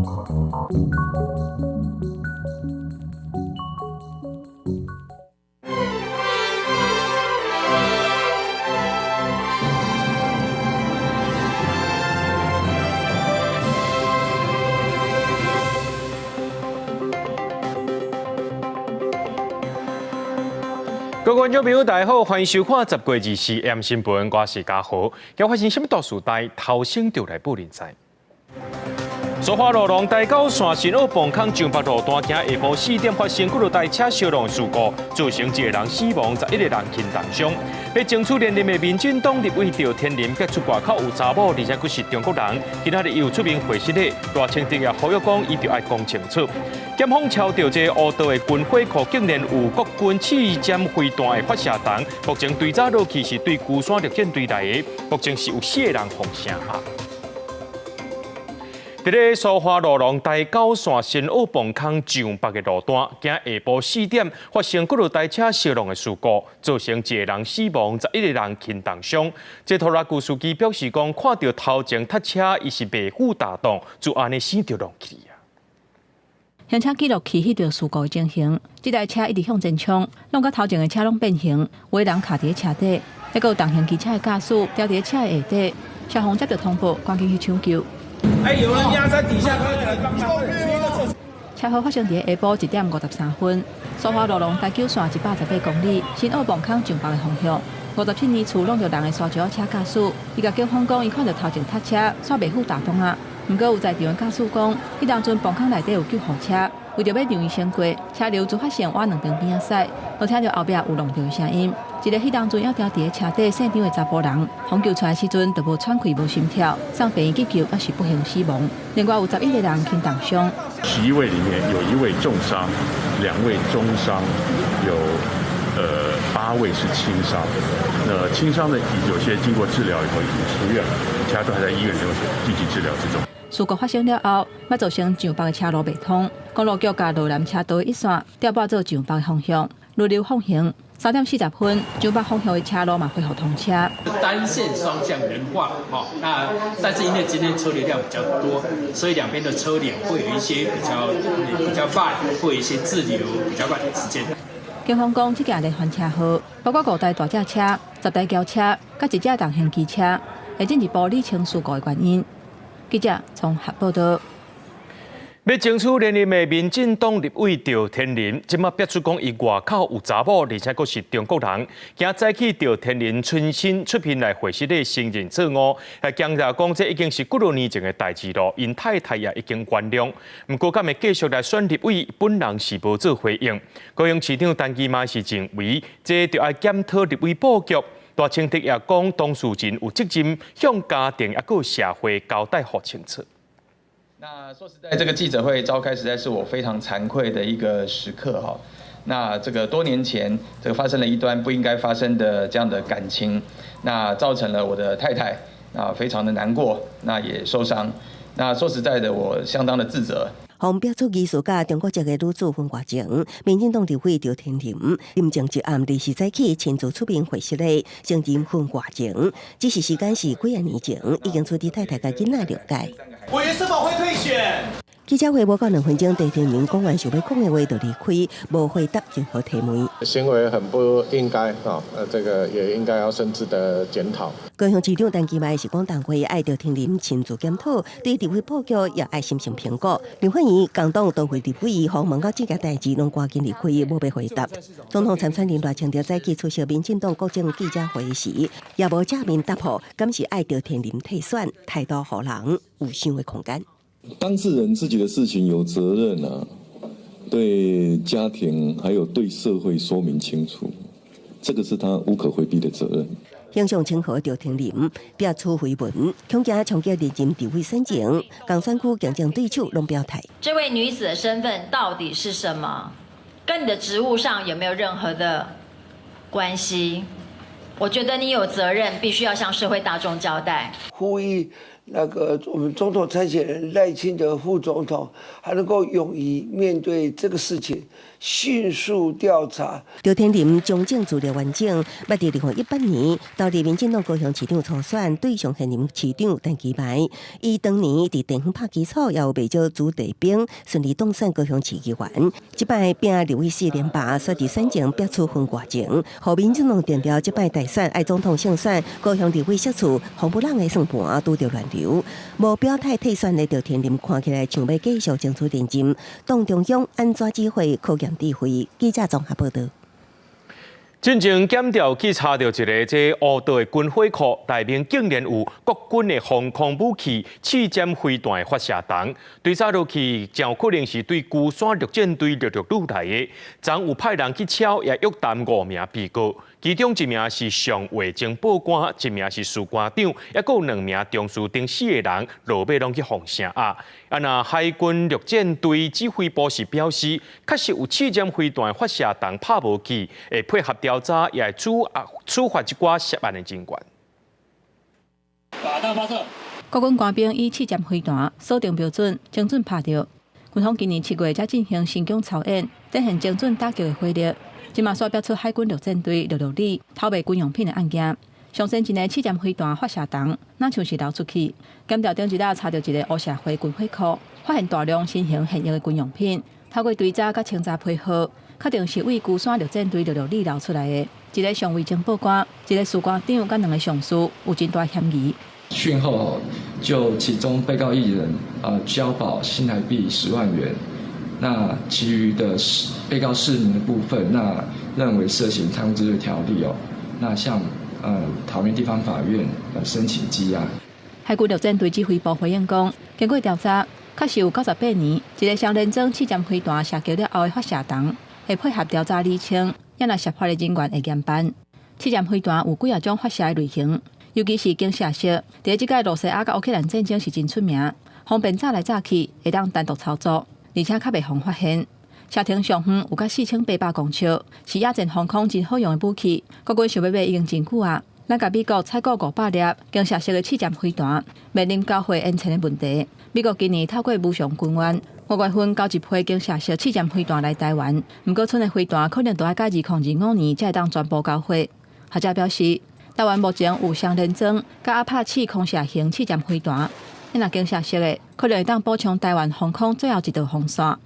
各位觀眾朋友，大家好，歡迎收看十月24 M 新聞，我是嘉豪。今發生什麼大事代？頭先就來報您知。蘇花路廊台九線新澳磅空上北路段，今下晡4點發生幾落台車相撞事故，造成一個人死亡，11個人輕重傷。欲爭取連任的民進黨立委趙天麟，逼出外口有查某，而且閣是中國人。今仔日伊有出面回釋咧，賴清德也呼籲講，伊著愛講清楚。檢方抄著這個烏道的軍火庫，竟然有國軍刺針飛彈的發射筒，目前追查落去是對龜山陸戰隊來的，目前是有四個人予聲押。佇咧蘇花路廊台九線新澳磅空上北的路段，今下晡4點發生幾落台車相撞的事故，造成一個人死亡，11個人輕重傷。這拖拉機司機表示講，看著頭前塞車，伊是袂赴大動，就按呢死著撞去啊。現場記錄起彼條事故的情形，這台車一直向前衝，弄甲頭前的車攏變形，有的人卡佇咧車底，抑閣有重型機車的駕駛掉佇咧車的下底，消防接到通報，趕緊去搶救。哎，有人壓在底下，車禍發生佇下晡1點53分，蘇花路廊台九線118公里，新澳磅空上北的方向。57年厝挵著人的沙石車駕駛，伊共警方講，伊看著頭前塞車，煞袂赴大擋啊。毋過有在場的駕駛講，彼當陣磅空內底有救護車，為著欲讓伊先過，車流就發現往兩邊邊仔駛，就聽著後壁有撞著的聲音。一个彼當陣猶牢佇咧車底細張的查埔人，予救出來時陣就無喘氣、無心跳，送病院急救，猶是不幸死亡。另外有11個人輕重傷。11位裡面有一位重傷，2位中傷，有8位是輕傷。那輕傷的有些經過治療以後已經出院了，其他都還在醫院中進行治療之中。事故發生了後，嘛造成上北的車路袂通，公路局共羅南車道一線調撥做上北方向，輪流放行。3點40分，上北方向的車路嘛恢復通車。單線雙向人話，吼，那但是因為今天車流量比較多，所以兩邊的車流會有一些比較慢，會有一些滯留比較慢的時間。警方講，這件連環車禍包括五台大轎車、10台轎車，佮一隻重型機車，會進一步理清事故的原因。記者綜合報道。欲爭取連任的民進黨立委趙天麟，這馬逼出講伊外口有查某，而且閣是中國人。今早起趙天麟親身出面來會釋咧承認錯誤，還強調講這已經是幾多年前的代誌囉，𪜶太太也已經原諒。毋過，敢會繼續來選立委，本人是無做回應。高雄市長陳其邁是認為，這著愛檢討立委布局。賴清德也講，當事人有責任向家庭抑閣社會交代予清楚。那說實在，這個記者會召開，實在是我非常慚愧的一個時刻哈。那這個多年前，這個發生了一段不應該發生的這樣的感情，那造成了我的太太啊非常的難過，那也受傷。那說實在的，我相當的自責。予爆出疑似佮中國籍的女子婚外情，民進黨立委趙天麟林鄭一暗二時早起親自出面回釋咧，承認婚外情，只是時間是幾仔年前，已經取得太太佮囡仔諒解。委員是否會退選？記者會無夠2分鐘，趙天麟講完想欲講的話就離開，無回答任何提問。行為很不應該啊，這個也應該要深自的檢討。高雄市長陳其邁是講，黨會愛趙天麟親自檢討，對立委布局也愛審慎評估。林惠儀共黨多位立委予問到這件代誌，攏趕緊離開，無欲回答。總統參選人賴清德早起出席民進黨國政記者會時，也無正面答覆，敢是愛趙天麟退選，態度予人有想的空間。當事人自己的事情有責任啊，對家庭還有對社會說明清楚，這個是他無可迴避的責任。形象親和趙天麟表出緋聞，恐驚衝擊連任立委選情，共選區競爭對手攏表態。這位女子的身份到底是什麼？跟你的職務上有沒有任何的關係？我覺得你有責任，必須要向社會大眾交代。呼籲那個我們總統參選人賴清德副總統，還能夠勇於面對這個事情，迅速調查。趙天麟從政資歷完整，捌佇2018年投入民進黨高雄市長初選，對上現任市長陳其邁。伊當年佇地方拍基礎，也有袂少子弟兵順利當選高雄市議員。這擺拼立委四連霸，煞佇選前逼出分外情，予民進黨定調這擺大選愛總統勝選，高雄立委席次黃不朗的算盤拄著亂流，無表態退選的趙天麟看起來像欲繼續爭取連任。黨中央按怎指揮考驗智慧？記者綜合報導。進前檢調去查著一个這烏道的軍火庫，內面竟然有國軍的防空武器、刺針飛彈的發射筒。追查落去，真有可能是對龜山陸戰隊陸陸來的。昨有派人去抄，也約談五名被告，其中一名是上尉情報官，一名是士官長，抑閣有兩名中士等四个人，落尾攏去予聲押。啊，若海軍陸戰隊指揮部是表示，確實有刺針飛彈發射筒拍無去，會配合調查，也會處罰一寡涉案的人員。靶彈發射。國軍官兵以刺針飛彈鎖定標準，精準拍著。軍方今年7月才進行神功操演，展現精準打擊的火力。這馬煞爆出海軍陸戰隊陸陸里偷賣軍用品的案件。上先進的刺針飛彈發射筒，若像是流出去。檢調頂一日查著一个烏社會軍火庫，發現大量新型現役的軍用品。透過追查佮清查批號，確定是為龜山陸戰隊陸陸里流出來的。一个上尉情報官，一个士官長，佮兩个上士，有真大嫌疑。訊後就其中被告一人，交保新台幣10萬元。那其餘的被告四名的部分，那認為涉嫌貪污治罪條例哦，那向桃園地方法院申請羈押。海軍陸戰隊指揮部回應講，經過調查，確實有98年一个雙連裝刺針飛彈射擊了後的發射筒，會配合調查釐清，也若涉法的人員會嚴辦。刺針飛彈有幾仔種發射的類型，尤其是肩射式，佇這擺露西亞佮烏克蘭戰爭是真出名，方便炸來炸去，會當單獨操作，而且較袂予發現。射程上遠有甲4800公尺，是野戰防空真好用的武器。國軍想欲買已經真久啊！咱共美國採購500粒肩射式的刺針飛彈，面臨交貨延遲的問題。美國今年透過無償軍援，5月份交一批肩射式刺針飛彈來台灣，毋過賰的飛彈可能都愛到2025年才會當全部交貨。學者表示，台灣目前有雙連裝佮阿帕契空射型刺針飛彈，若肩射式的，可能會當補充台灣防空最後一道防線。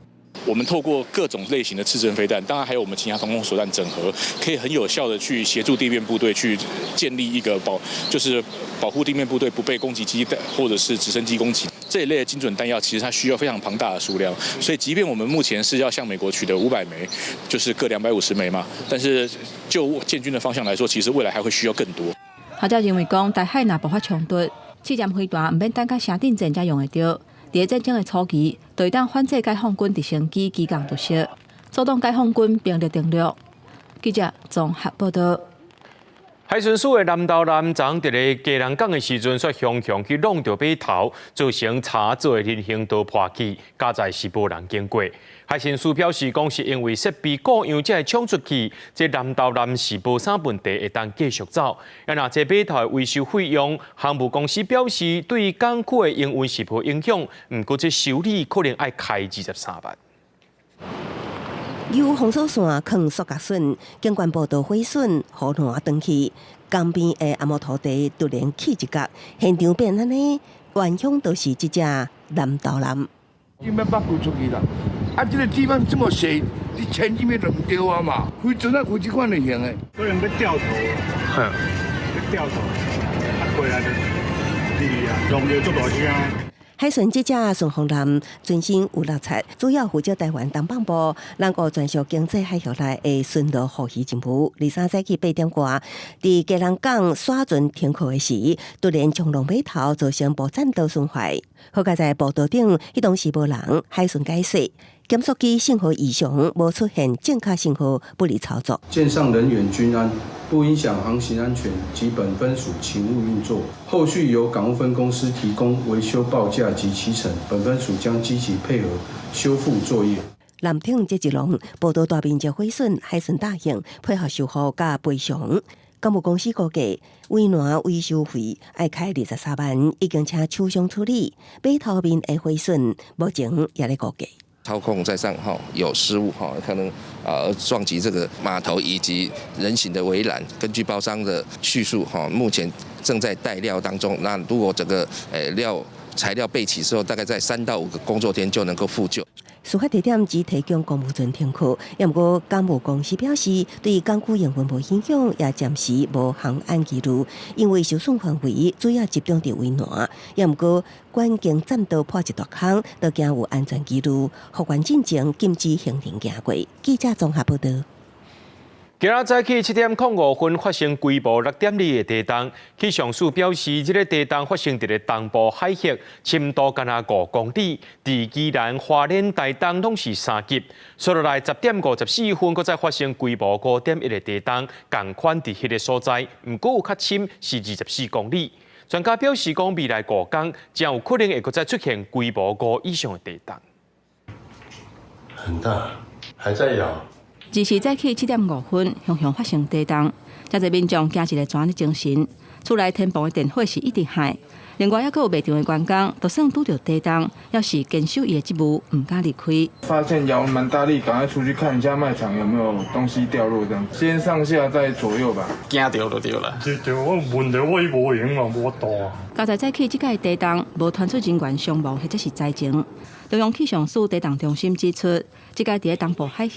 我們透過各種類型的刺針飛彈，當然還有我們其他防空手段整合，可以很有效的去協助地面部隊去建立一個保，就是保護地面部隊不被攻擊機或者是直升機攻擊。這一類的精準彈藥，其實它需要非常龐大的數量，所以即便我們目前是要向美國取得500枚，就是各250枚嘛，但是就建軍的方向來說，其實未來還會需要更多。學者認為講，台海若爆發衝突，刺針飛彈毋免等到城鎮戰才用會著。佇戰爭的初期，就會當反制解放軍直升機機降突襲，阻擋解放軍兵力登陸。記者綜合報導。海巡署的南投艦昨佇咧基隆港的時陣，煞雄雄去挵著碼頭，造成柴做的人行道破去，佳哉是無人經過。海巡署表示，講是因為設備故障才會衝出去，這南投艦是無啥問題，會當繼續走。啊，若這碼頭的維修費用，航務公司表示對港區的營運是無影響，毋過這修理可能愛開23萬。有封鎖線囥塑膠筍，景觀步道毀損，河岸斷去，江邊的阿摩土地突然起一角，現場變按呢，原兇就是這隻南投艦。你欲北過出去啦，啊，這个地方這麼小，你前進面就毋對啊嘛，開船啊開這款類型的，可能欲掉頭，欲掉頭，啊過來就離啊，弄著足大聲。海巡這隻順風艦船身有六尺，主要負責台灣東北部、南國專屬經濟海域內的巡邏護漁任務。23早起8點外，佇基隆港徙船停靠的時，突然衝撞碼頭，造成無棧道損壞。好佳哉步道頂，彼當時無人，海巡解釋，減速機信號異常，無出現正確信號，不利操作。艦上人員均安，不影響航行安全及本分署勤務運作。後續由港務分公司提供維修報價及期程，本分署將積極配合修復作業。艦艇這一浪，步道大面積毀損，海巡答應配合修復佮賠償。港務公司估計，圍欄維修費愛開23萬，已經請廠商處理，碼頭面的毀損目前也咧估計。操控在上哈有失誤哈，可能啊撞擊這個碼頭以及人行的圍欄。根據包商的敘述哈，目前正在待料當中。那如果整個料材料備齊之後，大概在3到5個工作天就能夠復舊。事發地點只提供公務船停靠，也毋過港務公司表示，對港區營運無影響，也暫時無航安疑慮，因為受損範圍主要集中佇圍欄，也毋過管徑棧道破一大空，都驚有安全疑慮，復原進前禁止行人行過。記者綜合報道。今仔早起7點05分發生規模6.2的地動，氣象署表示，這个地動發生佇咧東部海域，深度干焦5公里，佇宜蘭、花蓮、台東攏是3級。紲落來10點54分，閣再發生規模5.1的地動，仝款佇彼个所在，毋過有較深是24公里。專家表示，講未來5天，真有可能會閣再出現規模5以上的地動。很大，還在搖。二四早起7點5分，雄雄發生地動，遮濟民眾驚一个怎呢精神？厝內天棚的電火是一直響。另外，猶閣有賣場的員工，就算拄著地動，猶是堅守伊的職務，毋敢離開。發現搖蠻大力，趕快出去看一下賣場有沒有東西掉落，這樣先上下再左右吧。驚著就對啦。對對，我問著我伊無閒嘛，無法度啊。佳哉早起這擺地動，無傳出人員傷亡或者是災情。中央氣象署地動中心指出，這擺佇咧東部海域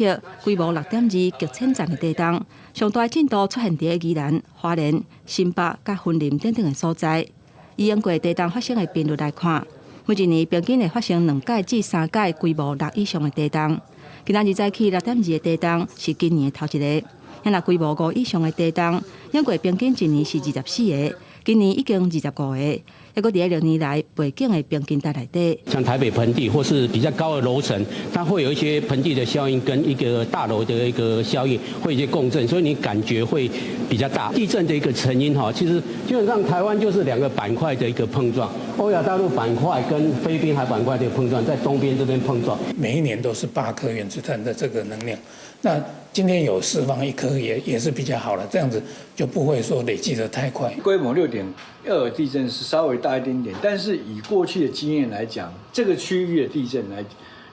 規模6.2極淺層的地動，上大震度出現佇咧宜蘭、花蓮、新北佮雲林等等的所在。以往過地動發生的頻率來看，每一年平均會發生2擺至3擺規模6以上的地動。今仔日早起6.2的地動是今年的頭一个。若規模5以上的地動，往過平均一年是24個，今年已經25個，猶閣佇咧歷年來背景的平均值內底。像台北盆地或是比較高的樓層，它會有一些盆地的效應跟一個大樓的一個效應，會有一些共振，所以你感覺會比較大。地震的一個成因哈，其實基本上台灣就是兩個板塊的一個碰撞，歐亞大陸板塊跟菲律賓海板塊的碰撞，在東邊這邊碰撞。每一年都是8顆原子彈的這個能量，那今天有釋放1顆也是比較好了，這樣子就不會說累積得太快。規模6.2地震是稍微大一點點，但是以過去的經驗來講，這個區域的地震來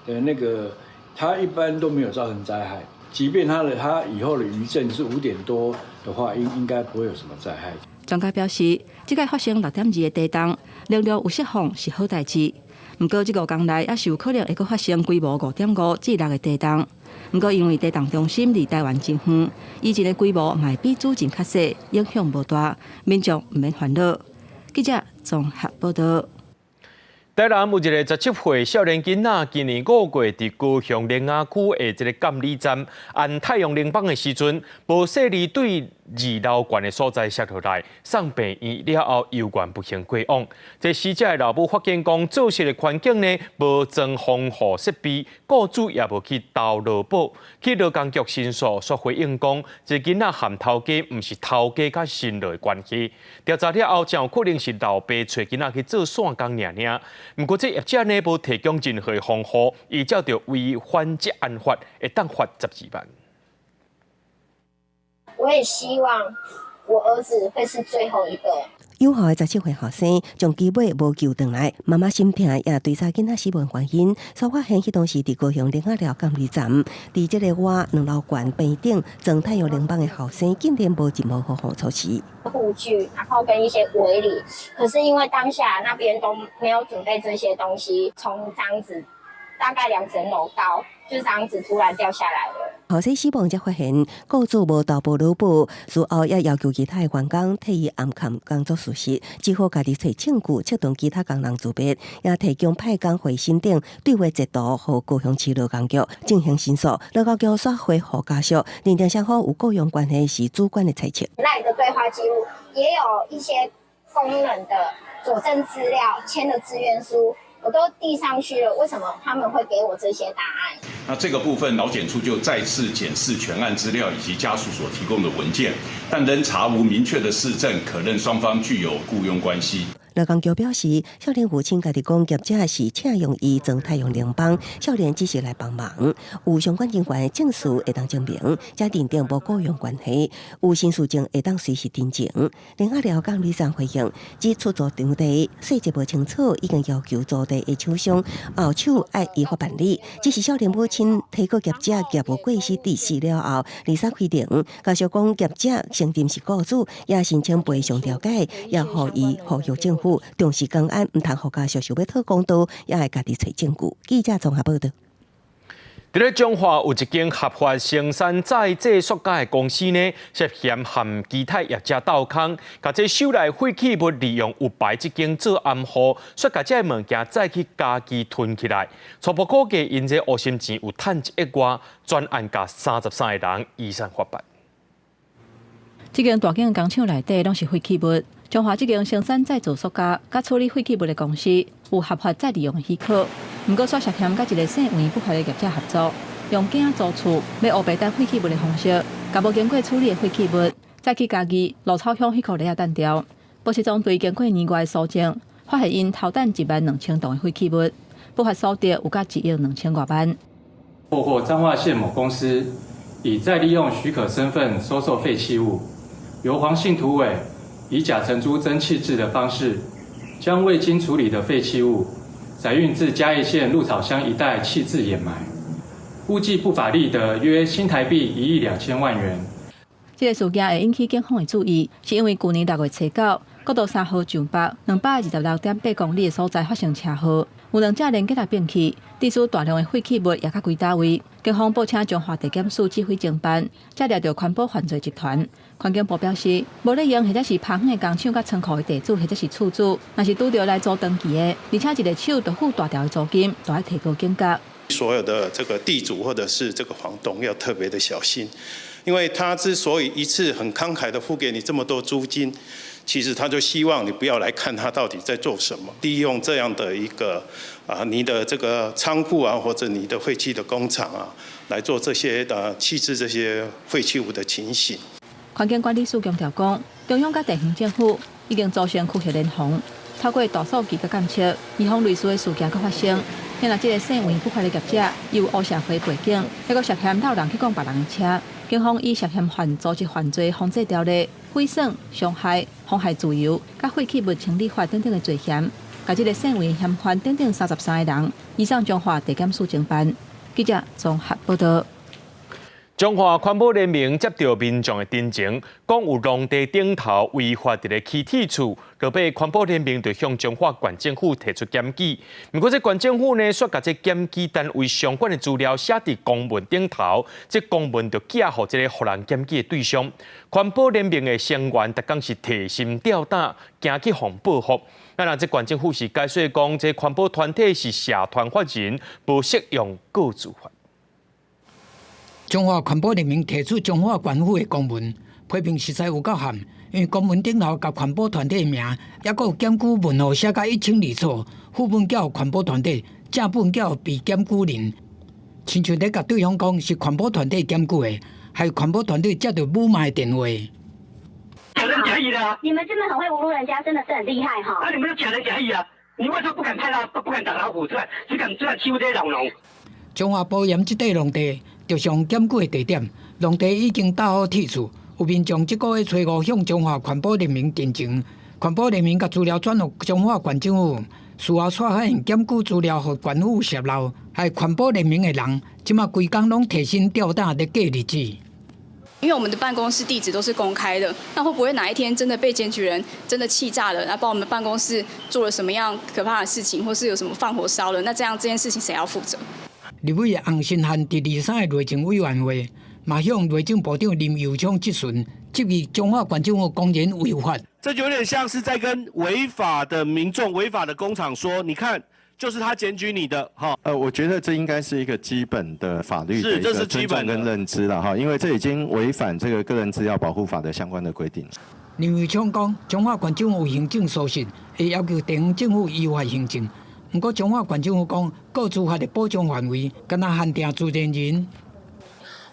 的那個，它一般都沒有造成災害。即便它以後的餘震是5點多的話，應該不會有什麼災害。專家表示，這擺發生6.2的地動，能量有釋放是好代誌。毋過，這5工內猶是有可能會閣發生規模5.5至6的地動。毋過，因為地動中心離台灣真遠，餘震的規模嘛會比主震較細，影響無大，民眾毋免煩惱。記者綜合報道。台南有一个17歲少年囡仔，今年5月佇高雄苓仔區的這个監理站按太陽能板的時陣，無細膩對二樓懸的所在摔落來，送病院了後，猶原不幸過往。這死者的老母發現講，做事的環境呢無裝防護設備，雇主也無去投勞保，去勞工局申訴，煞回應講，這囡仔和頭家毋是頭家佮辛勞的關係。調查了後，真有可能是老爸揣囡仔去做散工爾爾。毋過這業者呢無提供任何防護，依照著違反職安法，會當罰12萬。我也希望我兒子會是最後一個。有效的17歲後生將機尾無救轉來，媽媽心疼，也追查囡仔死亡原因。煞發現彼當時佇高雄苓仔寮監理站，佇這个倚兩樓懸棚頂裝太陽能板的後生，竟然無任何防護措施。護具，然後跟一些圍籬，可是因為當下那邊都沒有準備這些東西，從這樣子大概2層樓高，就這樣子突然掉下來了。後生死亡才發現，雇主無投保勞保，事後也要求其他的員工替伊掩蓋工作事實，只好家己揣證據，策動其他工人自白，也提供派工回信等對話截圖，予高雄市勞工局進行申訴。勞工局煞回覆家屬，認定雙方有雇傭關係是主觀的猜測。 LINE 的對話記錄也有一些工人的佐證資料，簽的自願書。我都遞上去了，為什麼他們會給我這些答案？那這個部分勞檢處就再次檢視全案資料以及家屬所提供的文件，但仍查無明確的事證可認雙方具有僱傭關係。羅江橋表示，少年父親家己講業者是請用伊裝太陽能板，少年只是來幫忙。有相關人員證詞會當證明，才認定無僱傭關係。有身事證會當隨時陳情。林阿廖講李長回應，指出租場地細節無清楚，已經要求租地的廠商後手愛依法辦理。只是少年母親提告業者業務過失致死了後，二三開庭，家屬講業者承認是雇主，也申請賠償調解，也予伊呼籲政府重視工安，毋通予家屬想欲討公道，也愛家己揣證據。記者綜合報導。佇咧彰化有一間合法生產再製塑膠的公司呢，涉嫌和其他業者鬥空，共這收來廢棄物利用有牌這間做掩護，煞共這个物件載去家己囤起來。初步估計，𪜶這烏心錢有趁一億外，全案共33個人移送法辦。這間大間工廠內底攏是廢棄物。彰化這間生產再造塑膠、佮處理廢棄物的公司有合法再利用的許可，毋過煞涉嫌佮一个姓黃不法的業者合作，用囝租厝欲烏白等廢棄物的方式，共無經過處理的廢棄物，載去嘉義蘆草鄉彼箍犁仔擲掉。保時總隊經過年外搜證，發現𪜶偷擲1萬2000噸的廢棄物，不法所得有甲1億2千外萬。破獲彰化縣某公司以再利用許可身份收受廢棄物，由黃姓土委以假承租增棄置的方式，將未經處理的廢棄物載運至嘉義縣鹿草鄉一帶棄置掩埋，估計不法利得約新台幣1億2千萬元。這个事件會引起警方的注意，是因為舊年6月初9，國道3號上北226.8公里的所在發生車禍，有兩隻連結來變去，致使大量的廢棄物壓甲規大位。警方報請彰化地檢署指揮偵辦，才掠著環保犯罪集團。環境部表示，無咧用或者是拍遠的工廠佮倉庫的地主或者是厝主，若是拄著來租長期的，而且一个手就付大條的租金，就愛提高警覺。所有的這個地主或者是這個房東要特別的小心，因為他之所以一次很慷慨的付給你這麼多租金，其實他就希望你不要來看他到底在做什麼，利用這樣的一個啊，你的這個倉庫啊，或者你的廢棄的工廠啊，來做這些的棄置這些廢棄物的情形。環境管理署強調講，中央佮地方政府已經組成區域聯防，透過大數據佮監測，預防類似的事件閣發生。若這个姓黃不法的業者有黑社會背景，還閣涉嫌摎人去摃別人的車，警方以涉嫌犯組織犯罪防制條例、毀損、傷害、妨害自由、佮廢棄物清理法等等的罪嫌，共這个姓黃嫌犯等等33個人移送彰化地檢署偵辦。記者綜合報導。彰化環保聯盟接著民眾的陳情，講有農地頂頭違法佇咧起鐵厝，落尾環保聯盟就向彰化縣政府提出檢舉。毋過這縣政府呢，煞共這檢舉單位相關的資料寫佇公文頂頭，這公文就寄予這个予人檢舉的對象。環保聯盟的成員逐工是提心吊膽，驚去予報復。啊，若這縣政府是解釋講，這環保團體是社團法人，無適用個資法。彰化環保聯盟提出彰化縣府的公文，批評實在有夠譀，因為公文頂頭共環保團體的名，抑閣有檢舉文號寫甲一清二楚，副本寄予環保團體，正本寄予被檢舉人，親像咧共對方講是環保團體檢舉的，害環保團體接著侮罵的電話。假仁假義的啊！你們真的很會侮辱人家，真的是很厲害哈！啊，你們都假仁假義啊！你為什麼不敢派他，不敢打老虎，只敢欺負這些老農？彰化埔鹽這塊農地，就上檢舉的地點，農地已經搭好鐵厝，有民眾這個月初五向彰化環保聯盟陳情，環保聯盟共資料轉予彰化縣政府，事後煞發現檢舉資料予縣府洩漏，害環保聯盟的人，這馬規工攏提心吊膽咧過日子。因為我們的辦公室地址都是公開的，那會不會哪一天真的被檢舉人真的氣炸了，然後把我們辦公室做了什麼樣可怕的事情，或是有什麼放火燒了？那這樣這件事情誰要負責？立委洪申翰佇23个內政委員會，嘛向內政部長林右昌質詢，質疑彰化縣政府公然違法。這就有點像是在跟違法的民眾、違法的工廠說，你看，就是他檢舉你的，哈。我覺得這應該是一個基本的法律的一個尊重跟認知了，哈，因為這已經違反這個個人資料保護法的相關的規定。林右昌講，彰化縣政府有行政疏失，會要求地方政府依法行政。毋過彰化縣政府講，個資法的保障範圍，敢若限定自然人。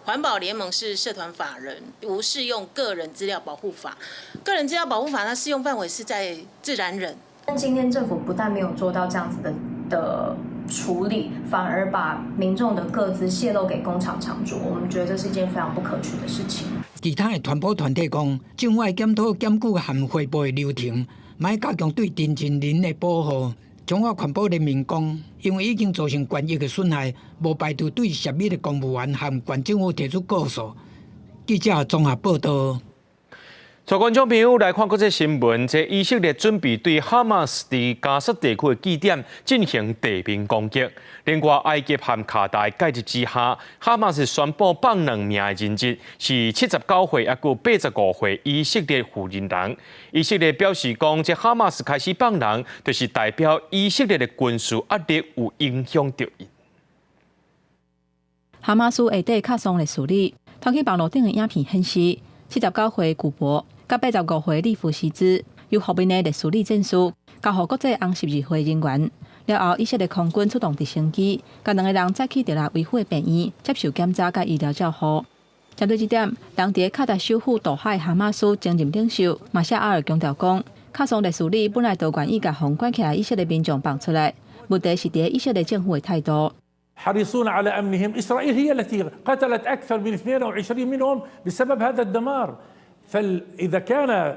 環保聯盟是社團法人，不適用個人資料保護法。個人資料保護法，它適用範圍是在自然人。但今天政府不但沒有做到這樣子的處理，反而把民眾的個資洩露給工廠廠主，我們覺得這是一件非常不可取的事情。其他的環保團體講，政府檢討檢舉和匯報的流程，欲加強對陳情人的保護。中華環保聯盟講，因為已經造成權益的損害，無排除對涉密的公務員和縣政府提出告訴。記者綜合報道。帶觀眾朋友來看國際新聞，這以色列準備對哈馬斯佇加薩地區的據點進行地面攻擊。另外，埃及和卡達介入之下，哈馬斯宣布放兩名的人質，是79歲抑閣85歲以色列婦人人。以色列表示講，這哈馬斯開始放人，就是代表以色列的軍事壓力有影響著𪜶。哈馬斯臥底卡桑烈士里，傳去網路頂的影片顯示，79歲古博佮85歲利夫西茲由覆面的烈士里戰士交予國際紅十字會人員。了後，以色列空軍出動直升機，共兩個人載去特拉維夫的病院接受檢查佮醫療照護。針對這點，人佇卡達首府杜哈的哈馬斯前任領袖馬夏阿爾強調講，卡桑烈士里本來就願意共予關起來以色列民眾放出來，問題是佇以色列政府的態度。 حريصون على أمنهم إسرائيل هي التي قتلت أكثر من 22 منهم بسبب هذا الدمار. فإذا كان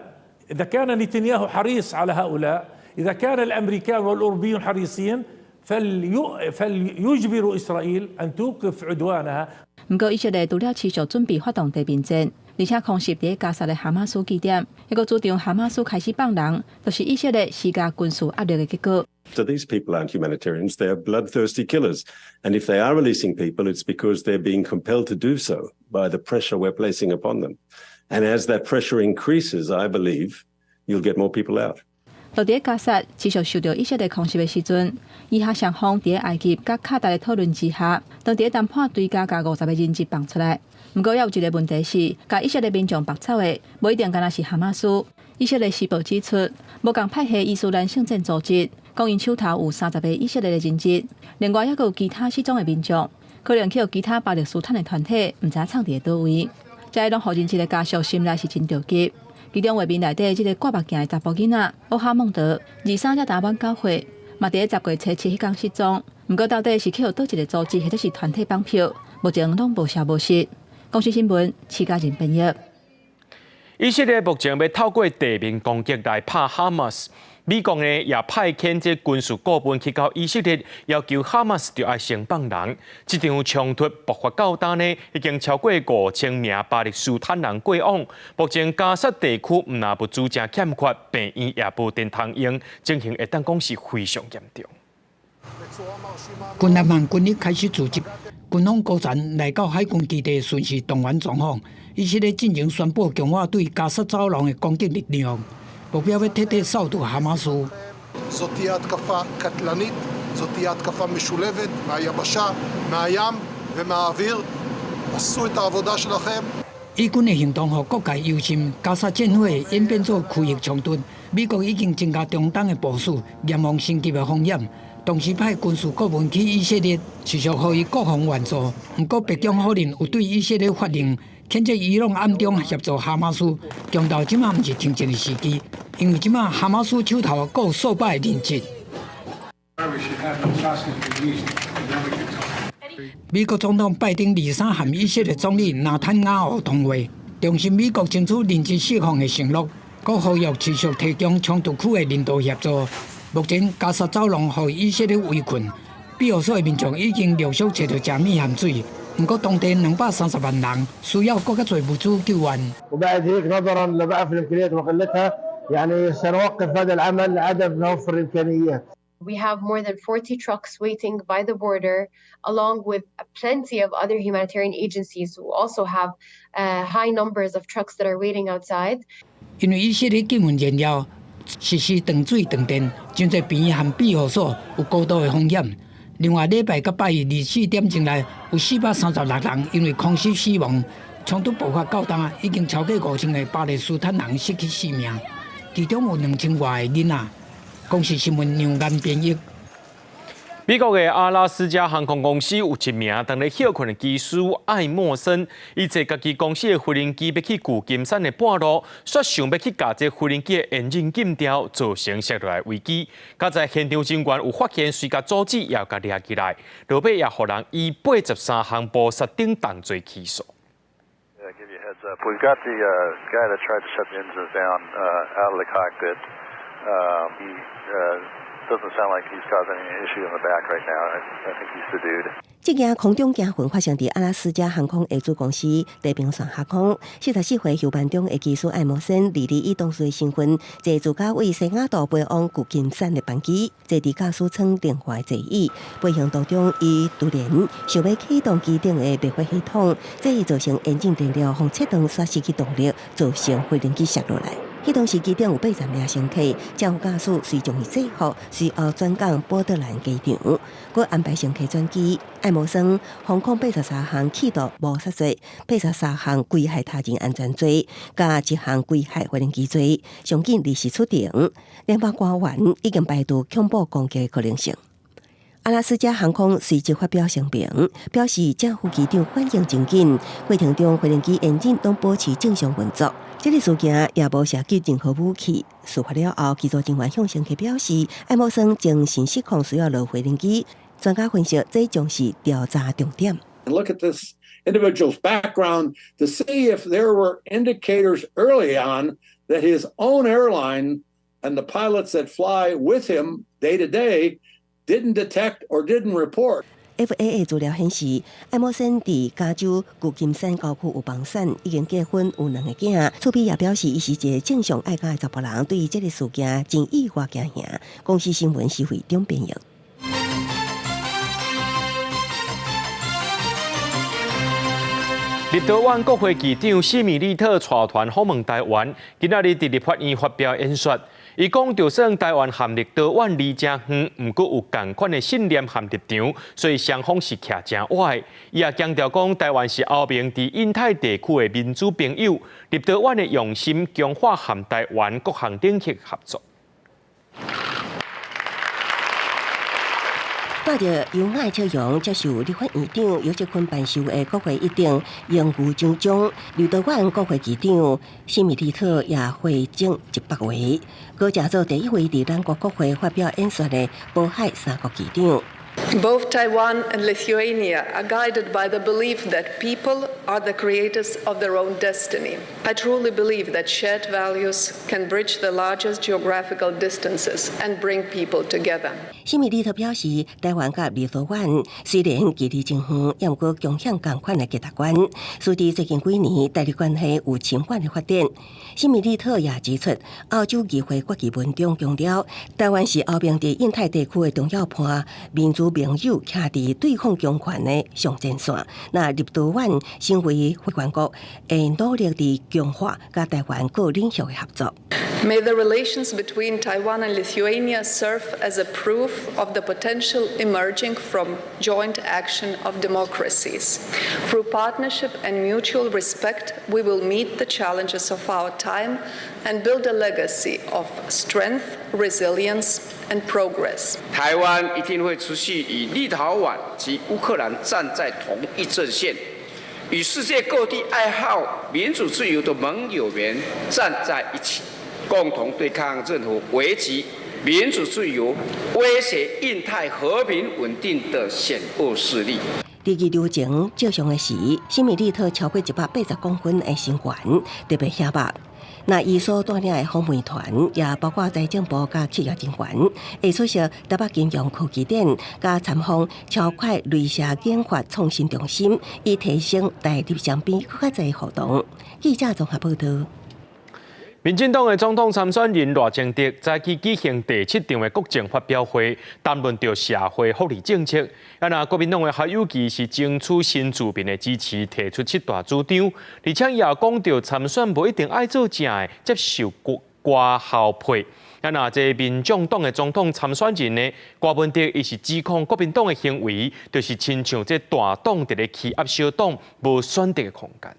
إذا كان نتنياهو حريص على هؤلاء، إذا كان الأمريكان والأوروبيون حريصين، فليجبروا إسرائيل أن توقف عدوانها. 毋過以色列除了持續準備發動地面戰，而且空襲佇加薩的哈馬斯據點，抑閣主張哈馬斯開始放人，就是以色列施加軍事壓力的結果。 So these people aren't humanitarians, they are bloodthirsty killers. And if they are releasing people, it's because they're being compelled to do so by the pressure we're placing upon them. And as that pressure increases, I believe you'll get more people out. 就佇加薩持續受到以色列空襲的時陣，以哈雙方佇埃及佮卡達的討論之下，當佇談判追加共50個人質放出來。毋過，猶有一個問題是，共以色列民眾縛走的，無一定干焦是哈馬斯。以色列時報指出，無仝派系伊斯蘭聖戰組織，講𪜶手頭有30個以色列的人質，另外猶閣有其他失蹤的民眾，可能去予其他巴勒斯坦的團體，毋知藏佇佗位。這攏予人質的家屬心內是真著急。其中畫面內底這个掛目鏡的查埔囡仔奧哈孟德，23才滿9歲，嘛佇10月初7彼工失蹤。毋過到底是去予佗一个組織，或者是團體綁票，目前攏無消無息。公視新聞，徐家仁編譯。以色列目前欲透過地面攻擊來拍哈馬斯，美國呢也派遣這軍事顧問去到以色列，要求哈馬斯著愛先放人。這場衝突爆發到今呢，已經超過5000名巴勒斯坦人過往。目前加薩地區毋但物資誠欠缺，病院也無電通用，情形會當講是非常嚴重。軍南韓軍力開始組織，軍方高層來到海軍基地巡視動員狀況。以色列進前宣布強化對加薩走廊的攻擊力量，目標欲徹底掃除哈馬斯。 זאת תהיה התקפה קטלנית, זאת תהיה התקפה משולבת מהיבשה, מהים ומהאוויר. עשו את העבודה שלכם. 以軍的行動，予各界憂心，加薩戰火演變做區域衝突。美國已經增加中東的部署，嚴防升級的風險。同時派軍事顧問去以色列，持續呼籲國防援助。毋過白宮否認有對以色列發令，譴責伊朗暗中協助哈馬斯，強調這馬毋是停戰的時機，因為這馬哈馬斯手頭閣有數百个人質。美國總統拜登23和以色列總理納坦雅胡通話，重申美國爭取人質釋放的承諾，閣呼籲持續提供衝突區的人道協助。目前加薩走廊予以色列圍困，庇護所的民眾已經陸續揣著食物和水。毋過當地230萬人需要閣較濟物資救援。 وبعد هيك نظرا لضعف الامكانيات وقلتها يعني سنوقف هذا العمل لعدم توفر الامكانيات. We have more than 40 trucks waiting by the border, along with plenty of other humanitarian agencies who also have high numbers of trucks that are waiting outside. 因為以色列禁運燃料，實施斷水斷電，真濟病院和庇護所有高度的風險。另外，禮拜佮拜二24點鐘內有436人因為空襲死亡。衝突爆發到今，已經超過5000個巴勒斯坦人失去性命，其中有2000外个囡仔。公視新聞楊岩編譯。美國的阿拉斯加航空公司有一名當咧歇睏的機師艾默森，伊坐家己公司的飛行機欲去舊金山的半路，煞想欲去共這飛行機的引擎禁掉，造成摔落來危機。佳哉現場人員有發現，隨共阻止，也共掠起來，落尾也予人以83項謀殺等重罪起訴。 We've got the guy that tried to shut the engines down out of the cockpit. He doesn't sound like he's causing any issue in the back right now. I think he's subdued. 這件空中驚魂發生佇阿拉斯加航空的子公司地平線航空，44歲休班中的機師艾默森，二二以同事的身份坐自家位西雅圖飛往舊金山的班機，坐佇駕駛艙另外座椅。飛行途中，伊突然想欲啟動機頂的滅火系統，這會造成引擎電料予切斷，煞失去動力，造成飛行機摔落來。彼當時機頂有80名乘客，正副駕駛隨將伊制服，隨後轉降波特蘭機場，閣安排乘客轉機。艾默森予控83項企圖謀殺罪、83項危害他人安全罪，佮1項危害飛行機罪，上緊律師出庭。聯邦官員已經排除恐怖攻擊的可能性。阿拉斯加航空隨即發表聲明，表示正副機長反應真緊，過程中飛行機引擎攏保持正常運作。這个事件也無涉及任何武器。事發了後，機組人員向乘客表示，艾默森精神失控，需要落飛行機。專家分析，這將是調查重點。 Look at this individual's background to see if there were indicators early on that his own airline and the pilots that fly with him day to day didn't detect or didn't report. FAA 資料顯示，艾默森佇加州舊金山郊區有房產，已經結婚，有兩个囝。厝邊也表示，伊是一个正常愛家的查埔人，對於這个事件真意外驚嚇。公視新聞施惠中編譯。立陶宛國會議長史米利特帶團訪問台灣，今仔日佇立法院發表演說。伊講，就算台灣和立陶宛離誠遠，毋過有仝款的信念和立場，所以雙方是徛誠倚。伊也強調講，台灣是歐盟佇印太地區的民主朋友，立陶宛會用心強化和台灣各項領域合作。帶著優雅笑容接受立法院長游錫堃頒授的國會一等榮譽獎章，立陶宛國會議長史米利特也會整100位，閣成做第一位佇咱國國會發表演說的渤海三國議長。 Both Taiwan and Lithuania are guided by the belief that people are the creators of their own destiny. I truly believe that shared values can bridge the largest geographical distances and bring people together. 史米利特表示，台灣佮立陶宛雖然距離真遠，也毋過共享仝款的價值觀。隨著最近幾年，台立關係有深遠的發展。史米利特也指出，歐洲議會決議文中強調，台灣是歐盟佇印太地區的重要伴，民主盟友徛佇對抗強權的上前線。那立陶宛身為會員國，會努力佇強化佮台灣各領域的合作。 May the relations between Taiwan and Lithuania serve as a proof of the potential emerging from joint action of democracies. Through partnership and mutual respect, we will meet the challenges of our time and build a legacy of strength, resilience, and progress. 台灣一定會持續與立陶宛及烏克蘭站在同一陣線，與世界各地愛好民主自由的盟友們站在一起，共同對抗任何危及民主自由、威脅印太和平穩定的險惡勢力。佇預留前照相的時，史米利特超過180公分的身懸，特別顯目。那伊所帶領的訪問團也包括財政部佮企業人員，會出席台北金融科技展，佮參訪超快雷射研發創新中心，以提升台立雙邊閣較濟互動。記者綜合報導。民進黨的總統參選人賴清德早起舉行第七場的國政發表會，談論著社會福利政策。啊，若國民黨的侯友宜是爭取新住民的支持，提出七大主張，而且也講著參選無一定愛做正的，接受歌喉配。啊，若這民眾黨的總統參選人呢，柯文哲伊是指控國民黨的行為，就是親像這大黨佇咧欺壓小黨，無選擇的空間。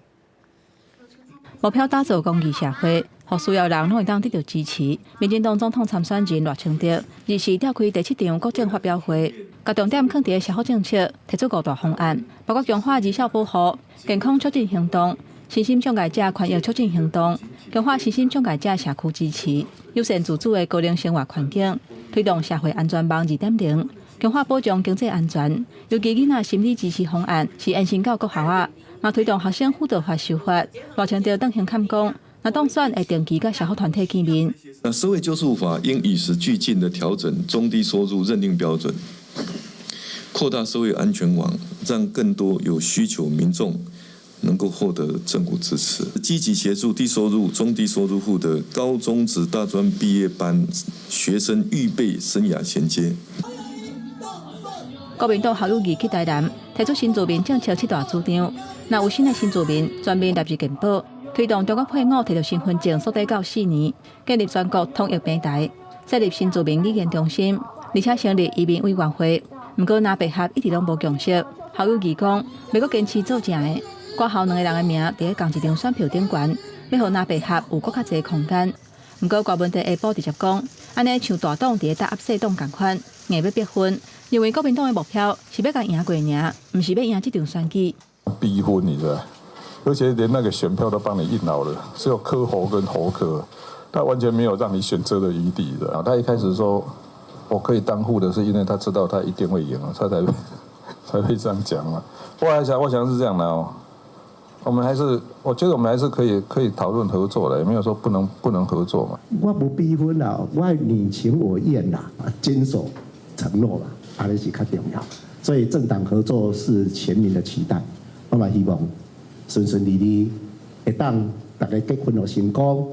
目標打造公義社會，予需要人攏會當得著支持。民進黨總統參選人賴清德日時召開第七場國政發表會，共重點囥佇社福政策，提出五大方案，包括強化兒少保護、健康促進行動、身心障礙者權益促進行動、強化身心障礙者社區支持、友善自主的高齡生活環境、推動社會安全網2.0、強化保障經濟安全，尤其囡仔心理支持方案是延伸到國校仔，嘛推動學生輔導法修法。賴清德當選坎講，若當選會定期佮社福團體見面。那社會救助法應與時俱進的調整中低收入認定標準，擴大社會安全網，讓更多有需求民眾能夠獲得政府支持，積極協助低收入、中低收入戶的高中職、大專畢業班學生預備生涯銜接。國民黨侯友宜去台南提出新住民政策七大主張，若有新的新住民全面納入健保，推動中國配偶摕著身份證縮短到4年，建立全國統一平台，設立新住民語言中心，而且成立移民委員會。毋過藍白合一直攏無共識。侯友宜講，欲閣堅持做正的，郭侯兩个人的名佇咧仝一張選票頂懸，欲予藍白合有閣較濟空間。毋過柯文哲下晡直接講，按呢像大黨佇咧打壓細黨仝款，硬欲逼分。認為國民黨的目標是欲共贏過爾，毋是欲贏這場選舉。逼婚，你知道？而且連那個選票都幫你印好了，只有柯侯跟侯柯，他完全沒有讓你選擇的餘地的。他一開始說我可以當副的，是因為他知道他一定會贏，他才會這樣講嘛。後來想，我想是這樣的哦。我們還是，我覺得我們還是可以討論合作的，也沒有說不能合作嘛。我無逼婚啦，我你情我願啦，堅守承諾啦，按呢是較重要。所以政黨合作是全民的期待，我嘛希望順順利利，會當大家結婚予成功。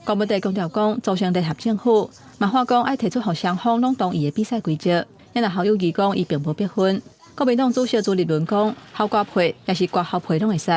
柯文哲強調講，組成聯合政府，嘛話講愛提出予雙方攏同意的比賽規則。因為侯友宜講，伊並無逼婚。國民黨主席朱立倫講，侯郭配抑是郭侯配攏會使，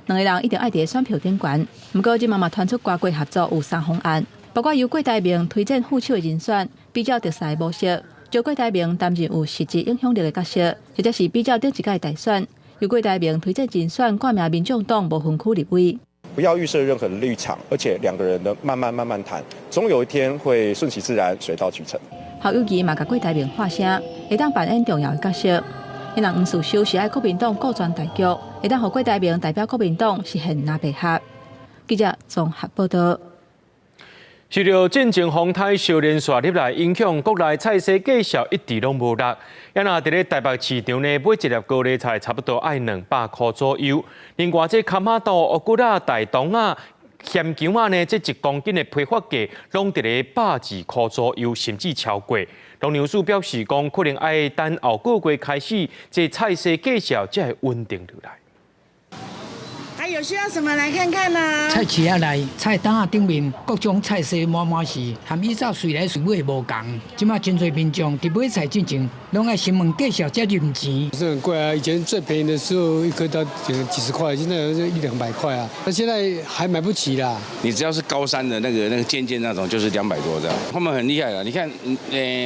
兩个人一定愛佇選票頂懸。毋過這馬嘛傳出郭郭合作有三方案，包括由郭台銘推薦副手的人選，比照特賽模式，將郭台銘擔任有實質影響力的角色，或者是比照頂一屆大選，由郭台銘推薦人選掛名民眾黨無分區立委。不要預設任何的立場，而且兩個人呢慢慢慢慢談，總有一天會順其自然，水到渠成。侯友宜嘛共郭台銘喊聲，會當扮演重要的角色。因人黃士修是愛國民黨顧全大局，會當予郭台銘代表國民黨實現藍白合。記者綜合報道。受著戰爭風颱相連紲入來影響，國內菜市價數一直攏無落。啊若佇咧台北市場呢，買一粒高麗菜差不多愛200箍左右。另外，這崁仔豆、烏骨仔、大同仔、鹹薑仔呢，這一公斤的批發價攏佇咧120箍左右，甚至超過。農糧署表示講，可能愛等後個月開始，這菜市價數才會穩定落來。還有需要什麼來看看呢？菜市仔內菜擔仔頂面各種菜色滿滿是，和以早隨來隨買無仝。這馬真濟民眾佇買菜進前，攏愛先問價數才入錢。是很貴啊！以前最便宜的時候，一顆都幾十塊，現在一兩百塊啊。那現在還買不起啦。你只要是高山的那個尖尖那種，就是200多這樣。他們很厲害啦，你看，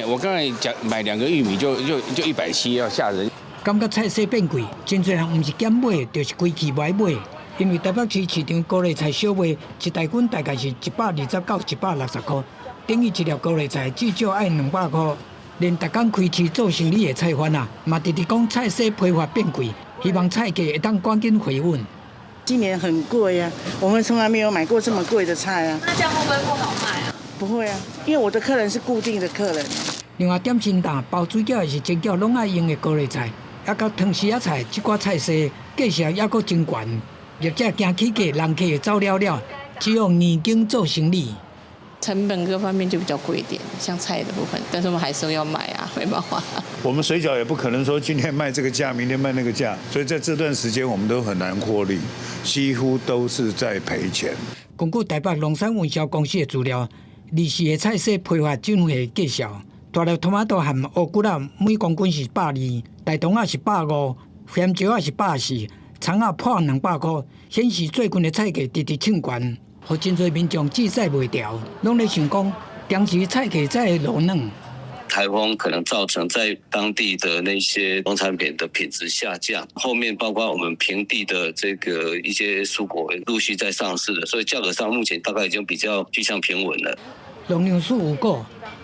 我剛才講買兩個玉米就170，要嚇人。感覺菜市變貴，真濟人毋是減買，就是規氣無愛買。因為台北市市場高麗菜小賣一大斤大概是120到160箍，等於一粒高麗菜至少愛200箍。連逐工開市做生意的菜販啊，嘛直直講菜市批發變貴，希望菜價會當趕緊回穩。今年很貴呀，我們從來沒有買過這麼貴的菜啊。那這樣會不會不好賣啊？不會啊，因為我的客人是固定的客人。另外，點心擔包水餃抑是煎餃攏愛用的高麗菜，抑佮湯匙仔菜，這寡菜色價數抑閣真懸。業者驚起價，人客會走了了，只好硬頸做生意。成本各方面就比較貴一點，像菜的部分，但是我們還是要買啊，沒辦法。我們水餃也不可能說今天賣這個價，明天賣那個價，所以在這段時間我們都很難獲利，幾乎都是在賠錢。根據台北農產運銷公司的資料，二四的菜市批發進貨價數，大粒トマト和烏骨仔每公斤是120，大同仔是150，鹹椒仔是140。蔥仔破200箍，顯示最近的菜價直直衝懸，予真濟民眾志在袂牢，攏咧想講，當時菜價才會落軟。颱風可能造成在當地的那些農產品的品質下降，後面包括我們平地的這個一些蔬果陸續在上市的，所以價格上目前大概已經比較趨向平穩了。農糧署有估，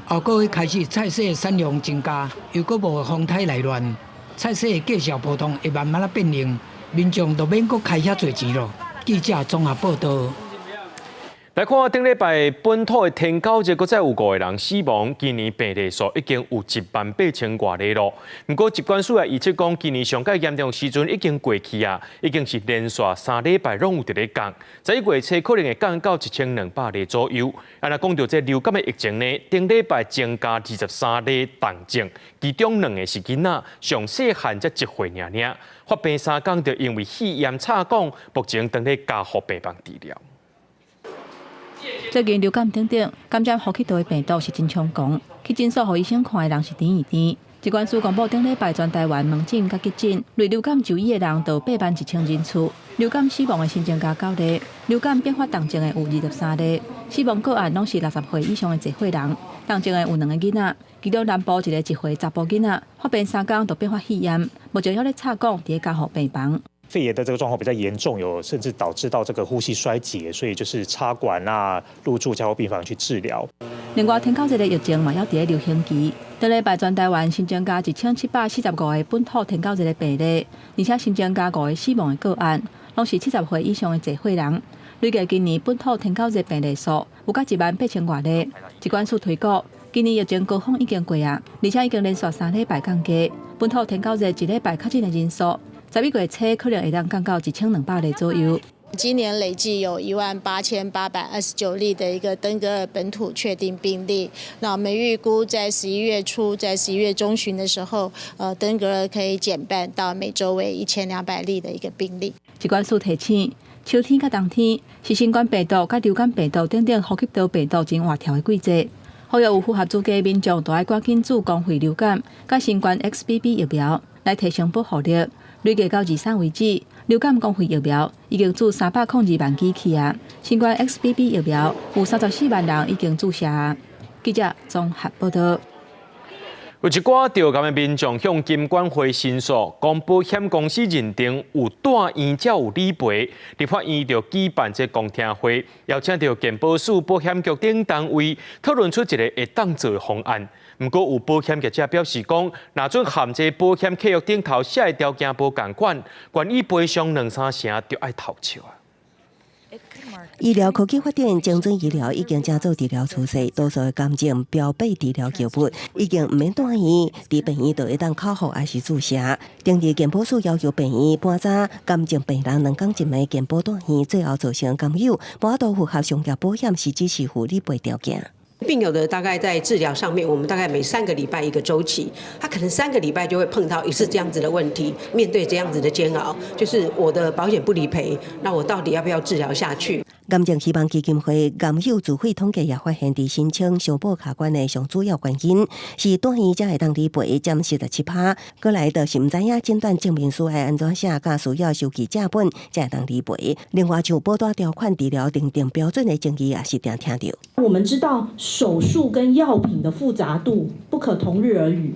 後個月開始菜蔬的產量增加，又閣無風颱來亂，菜蔬的價數波動會慢慢仔變冷，民眾就免閣開遐濟錢囉。記者綜合報道。來看頂禮拜本土的天狗熱，閣再有五個人死亡。今年病例數已經有1萬8千外例囉。毋過疾管署也預測講，今年上蓋嚴重時陣已經過去啊，已經是連續3禮拜攏有佇咧降。11月初可能會降到1200例左右。啊，若講著這流感的疫情呢，頂禮拜增加23例重症，其中兩個是囡仔，上細漢才1歲爾爾。發病3工就因為肺炎插管，目前正佇咧加護病房治療。最近流感等等，感染呼吸道的病毒是真猖狂。去診所予醫生看的人是甜伊甜。疾管署公布頂禮拜全台灣門診佮急診，罹流感就醫的人著8萬1千人次，流感死亡的新增加九例，流感變發重症的有23例，死亡個案攏是60歲以上的濟歲人，重症的有兩个囡仔，其中南部一个1歲查埔囡仔發病3工就變發肺炎，目前猶咧插管佇咧加護病房。肺炎的這個狀況比較嚴重，有甚至導致到這個呼吸衰竭，所以就是插管啊，入住加護病房去治療。另外，天狗熱的疫情嘛，猶佇咧流行期。頂禮拜全台灣新增加1745個本土天狗熱的病例，而且新增加五個死亡的個案，攏是70歲以上的濟歲人。累計今年本土天狗熱病例數有到1萬8千外例。疾管署推估，今年疫情高峰已經過啊，而且已經連續3禮拜降低。本土天狗熱一禮拜確診的人數，11月初可能會當降到1200例左右。今年累計有18,829例的一個登革熱本土確定病例。那我們預估在11月初，在11月中旬的時候，登革熱可以減半到每週為1200例的一個病例。疾管署提醒，秋天佮冬天是新冠病毒佮流感病毒等等呼吸道病毒真活跳的季節，呼籲有符合資格的民眾，都愛趕緊注公費流感佮新冠 XBB 疫苗來提升保護力。累計到23為止，流感公費疫苗已經注302萬劑去啊！新冠 XBB 疫苗有34萬人已經注射啊！記者綜合報道。有一寡著癌的民眾向金管會申訴，講保險公司認定有住院才有理賠，立法院就舉辦這公聽會，邀請著健保署、保險局等單位討論出一个會當做的方案。毋過有保險業者表示講，若準含這保險契約頂頭寫的條件無仝款，願意賠償兩三成，就愛偷笑啊！醫療科技發展，精準醫療已經成做治療趨勢，多數的癌症標靶治療藥物已經毋免住院，佇病院就會當口服抑是注射。頂日健保署要求病院盤查癌症病人2工一暝健保住院，最後造成工友無法度符合商業保險實支實付理賠條件。病友的大概在治療上面，我們大概每3個禮拜一個週期，他可能三個禮拜就會碰到一次這樣子的問題，面對這樣子的煎熬，就是我的保險不理賠，那我到底要不要治療下去？癌症希望基金會癌友自費統計也發現，佇申請商保卡關的上主要原因是住院才會當理賠，佔47趴。閣來就是毋知影診斷證明書愛按怎寫，佮需要收據正本才會當理賠。另外，像保單條款治療認定標準的爭議也是定聽著。我們知道手術跟藥品的複雜度不可同日而語，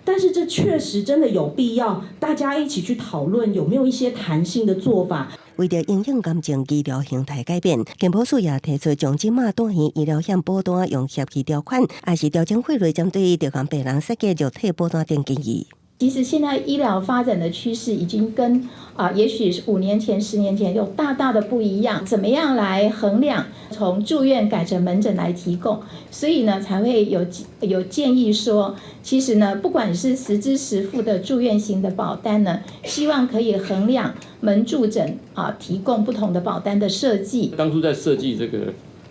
但是這確實真的有必要大家一起去討論，有沒有一些彈性的做法。為著因應癌症醫療形態改變，健保署也提出將這馬住院醫療險保單用協議條款，抑是調整費率，針對著癌病人設計肉體保單等建議。其實現在醫療發展的趨勢已經跟啊，也許5年前、10年前有大大的不一樣。怎麼樣來衡量從住院改成門診來提供？所以呢，才會有建議說，其實呢，不管是實支實付的住院型的保單呢，希望可以衡量門住診啊，提供不同的保單的設計。當初在設計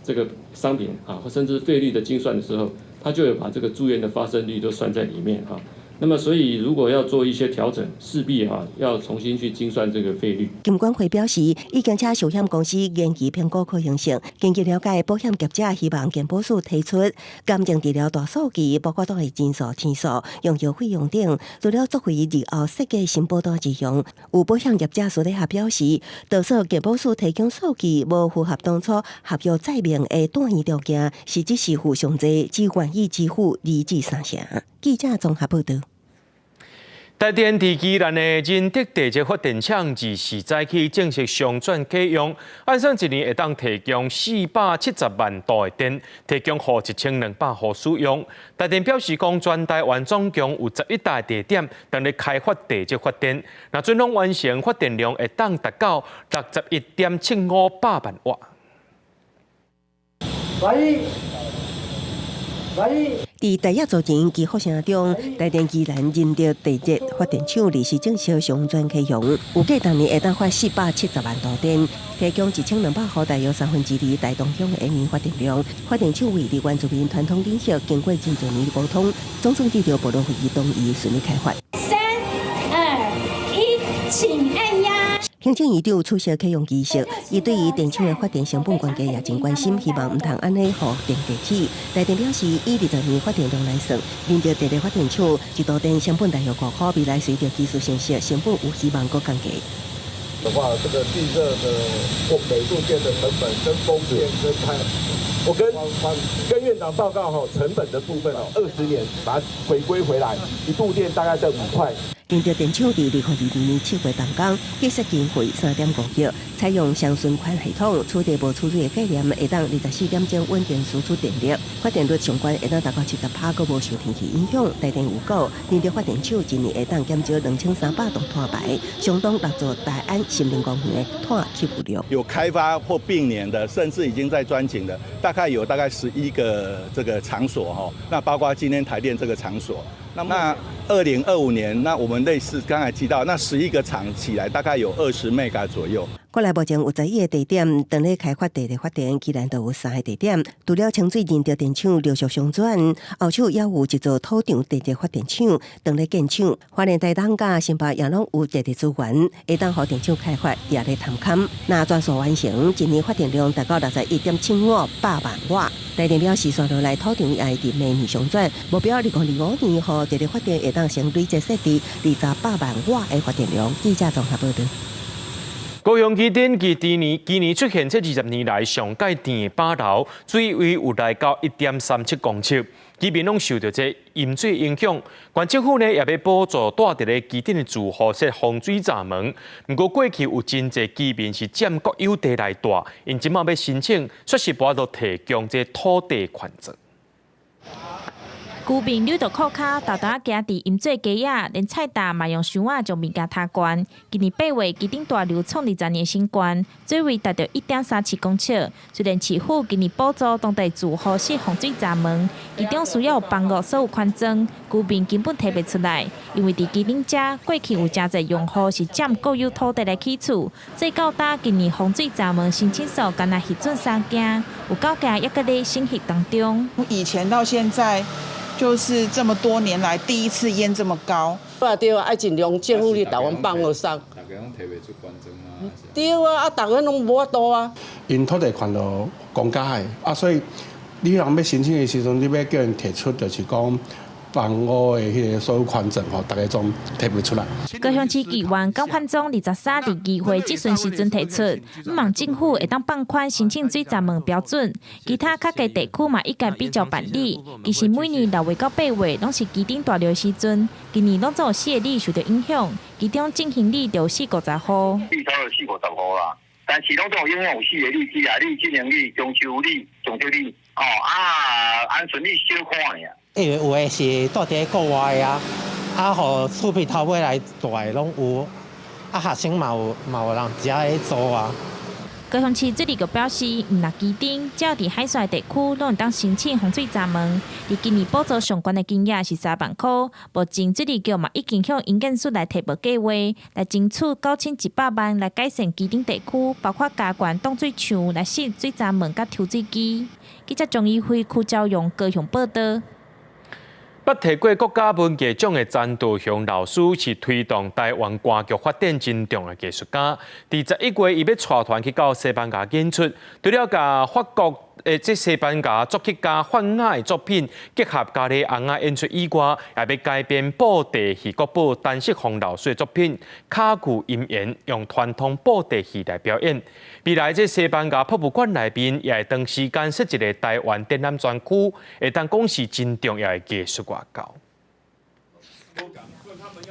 這個商品啊，甚至費率的精算的時候，他就有把這個住院的發生率都算在裡面哈。那麼所以如果要做一些調整，勢必哈要重新去精算這個費率。金管會表示，已經請壽險公司研究評估可行性，根據了解，保險業者希望健保署提出癌症治療大數據，包括當地人數、天數、用藥費用等，除了作為日後設計新保單之用。有保險業者私底下表示，多數健保署提供數據無符合當初合約載明的住院條件，實質是付上濟，只願意支付二至三成。記者綜合報道。台電佇宜蘭的仁德地熱發電廠自四早起正式上轉啟用，按算一年會當提供470萬度的電，提供予1200戶使用。台電表示講，全台灣總共有11台地點當咧開發地熱發電，若準攏完成，發電量會當達到61.75百萬瓦。喂喂。佇大業早前祈福聲中，台電宜蘭仁德地熱發電廠臨時正式上轉啟用，預計逐年會當發470萬度電，提供1200戶大約2/3台東鄉的年發電量。發電廠位佇原住民傳統領域，經過真濟年溝通，總算得到部落會議同意順利開發。三、二、一，請按壓。行政院長出席啟用儀式，伊對於電廠的發電成本懸低也真關心，希望毋通按呢予電價起。台電表示，以20年發電量來算，仁德地熱發電廠一度電成本大約5塊，未來隨著技術成熟，成本有希望閣降低。的話，這個地熱的每度電的成本跟風電跟太，我跟院長報告吼，成本的部分哦，20年把它回歸回來，一度電大概在5塊。仁德電廠佇2022年7月動工，建設經費3.5億，採用雙循環系統，取得無儲水的概念，會當24點鐘穩定輸出電力，發電率上懸會當達到70%，閣無受天氣影響。台電預估，仁德發電廠一年會當減少2300噸碳排，相當六座大安森林公園的碳吸附量。有開發或併聯的，甚至已經在鑽井的，大概有大概11個這個場所哈。那包括今天台電這個場所。那2025年，那我們類似剛才提到，那11個廠起來大概有20 mega 左右。過來目前有11個地點，當咧開發地熱發電，宜蘭就有三個地點。除了清水仁德電廠陸續上轉，後手也有一座土場地熱發電廠當咧建廠。花蓮台東佮新北也攏有地熱資源，會當予電廠開發也咧探勘。若全數完成，一年發電量達到61.75百萬瓦。台電表示，紲落來土場也會佇明年上轉，目標2025年予地熱發電會當先累積設置28萬瓦的發電量。記者綜合報道。高雄旗津今年出現這20年來上蓋甜的飽流，水位有來到1.37公尺，居民攏受著這淹水影響。縣政府呢也欲補助住佇咧旗津的住戶設防水閘門。毋過過去有真濟居民是佔國有地來住，𪜶這馬欲申請，卻是無法度提供這土地權狀。居民扭著褲跤，沓沓仔行佇淹水街仔，連菜擔嘛用箱仔將物件抬懸。今年8月，旗津大流創20年新高，水位達到1.37公尺。雖然市府今年補助當地住戶設防水閘門，其中需要房屋所有權狀，居民根本提袂出來，因為佇旗津遮過去有誠濟用戶是佔國有土地來起厝，所以到今今年防水閘門申請數干焦核准三間，有九間猶閣咧審核當中。以前到現在，就是這麼多年來第一次淹這麼高。啊對啊，愛盡量政府你台灣放予鬆。大家攏提袂出權狀啊。對啊，啊，逐家攏無法度啊。𪜶土地權就公家的，啊，所以你人欲申請的時陣，你欲叫𪜶提出，就是講房屋的彼个所有權證吼，逐家總提袂出來。高雄市議員江煥忠23佇議會質詢時陣提出，向望政府會當放寬申請水閘門標準，其他較低地區嘛應該比照辦理。其實每年6月到8月攏是旗津大流的時陣，今年攏總有四个里受著影響，其中正興里就有四五十戶。至少有四五十戶啦，但是攏總有影響有四個里，基亞里、正興里、中秋里、中秋里，哦啊，安順里小可爾。因為有的是住佇國外啊，啊，予厝邊頭尾來住的攏有，啊，學生嘛有嘛有人佇遐咧租啊。高雄市水利局表示，毋但旗津，只要佇海線地區，攏會當申請防水閘門。佇今年補助上懸的金額是3萬箍，目前水利局嘛已經向營建署來提報計劃，來爭取9100萬來改善旗津地區，包括加懸擋水牆、來設水閘門佮抽水機。記者張怡輝、柯昭陽高雄報導。捌提過國家文藝獎的詹道雄老師是推動台灣歌劇發展真重要的藝術家。佇11月，伊欲帶團去到西班牙演出，除了共法國的這西班牙作曲家法雅的作品結合咖喱尪仔演出以外，也欲改編布袋戲國寶陳世峰老師的作品《跤具姻緣》，用傳統布袋戲來表演。未來這西班牙博物館內面也會長時間設一個台灣展覽專區，會當講是真重要的藝術外交。